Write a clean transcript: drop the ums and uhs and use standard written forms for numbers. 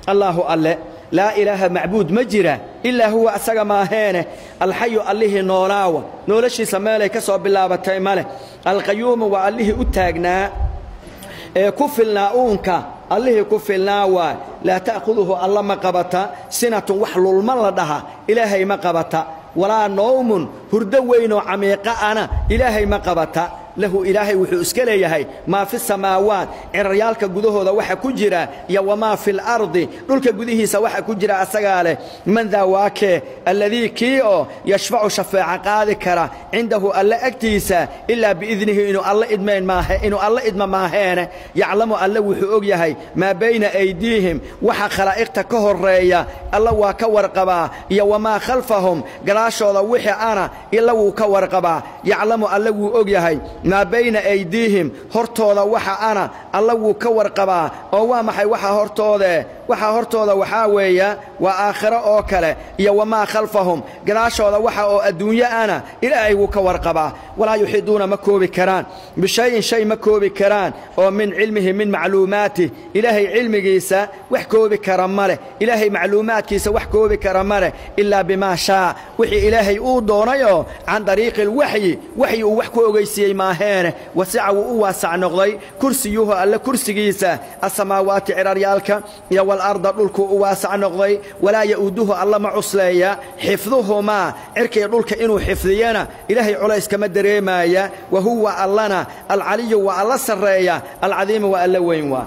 Allaahu alle, laa ilaaha macbuud ma jira ilaa huwa asaga maaheene, alxayu allihii noolaawa, noloshiisa meelay ka soo bilaabatay ma leh, alqayuumu waa allihii u taagnaa ee ku filnaa uunka, allihii ku filnaa waay. Laa ta'khuduhu alla ma qabata sinatun, wax lulma la dhaha ilaahay ma qabata, walaa nowmun, hurdo weynoo camiiqa ana ilaahay ma qabata. Lahu ilaahay wuxuu iska leeyahay maa fi samaawaat, ciraryaalka gudahooda waxa ku jira, iyo wamaa fi lardi, dhulka gudihiisa waxa ku jira asagaa leh. Man daa waakee alladii kii oo yashfacu shafeeca qaadi kara cindahu alle agtiisa ilaa biidnihi, inuu alle idmayn maahe, inuu alle idma maaheene. Yaclamu alle wuxuu og yahay maa bayna aydiihim, waxa khalaa'iqta ka horreeya alla waa ka warqabaa, iyo wamaa khalfahum, gadaashooda wixii ana illa wuu ka warqabaa. Yaclamu alle wuu og yahay maa bayna aydiihim, hortooda waxa ana alla wuu ka warqabaa. Oo waa maxay waxa hortoodee? Waxa hortooda waxaa weeya waa aakhiro oo kale, iyo wamaa khalfahum, gadaashooda waxa oo adduunyo ana ilaahay wuu ka warqabaa. Walaa yuxiiduuna ma koobi karaan bishayin, shay ma koobi karaan oo min cilmihi, min macluumaatih, ilaahay cilmigiisa wax koobi kara ma leh, ilaahay macluumaadkiisa wax koobi kara ma leh, ilaa bimaa shaa, wixii ilaahay uu doonayoo can dariiqi alwaxyi, waxyi uu wax ku ogeysiiyey maaheene. Wasica wuu u waasac noqday kursiyuhu alle kursigiisa asamaawaati ciraryaalka iyo walarda dhulkuu u waasac noqday. Walaa ya'uuduhu alla ma cusleeya xifduhumaa, cirkaiyo dhulka inuu xifdiyana ilaahay culays kama dareemaaya. Wa huwa allana alcaliyu waa alla sarreeya, alcadiimu waa alla weyn waa.